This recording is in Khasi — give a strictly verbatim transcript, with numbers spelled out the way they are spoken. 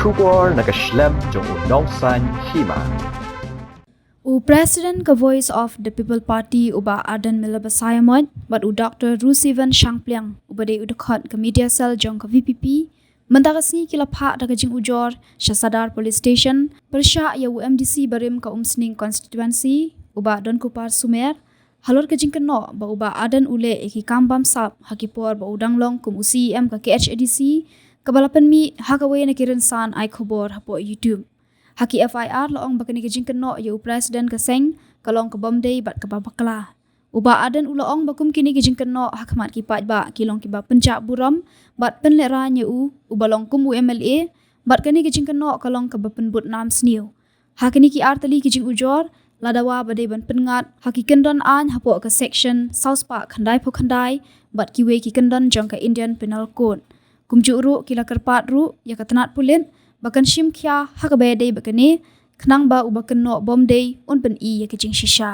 Khubor na ka shlem jong u Nongsaiñ Hima. U President ka Voice of the People Party, u Bah Ardent Miller Basaiawmoit, bad u Doktor Rusivan Shangpliang, uba dei u dkhot ka Media Cell jong ka V P P, mynta ka sngi ki la phah da ka jingujor sha Sadar Police Station pyrshah ïa u M D C barim ka Umsning Constituency, u Bah Donkupar Sumer, halor ka jingkynnoh ba u Bah Ardent u leh ïa ki kam bamsap ha ki por ba u dang long kum u C E M ka K H A D C, kaba la pynmih ha kawei na ki rynsan ai khubor hapoh YouTube. Ha ki F I R la ong ba kane ka jingkynnoh ïa u President ka seng ka long ka bym dei bad kaba bakla. U Bah Ardent u la ong ba kum kine ki jingkynnoh ha khmat ki paidbah ki long kiba pynjah burom bad pynlehraiñ ïa u, uba long kum u M L A, bad kane ka jingkynnoh ka long kaba pynbud nam sniew. Ha kine ki ar tylli ki jingujor, la dawa ba dei ban pynngat ha ki kyndon aiñ hapoh ka Section saw spah khyndaiphew khyndai bad kiwei ki kyndon jong ka Indian Penal Code. Kumjuh ruh ki la kyrpad ruh ïa ka tnat pulit ba kan shim khia ha kaba ïadei bad kane, khnang ba uba kynnoh bym dei un pyni ïa ka jingshisha.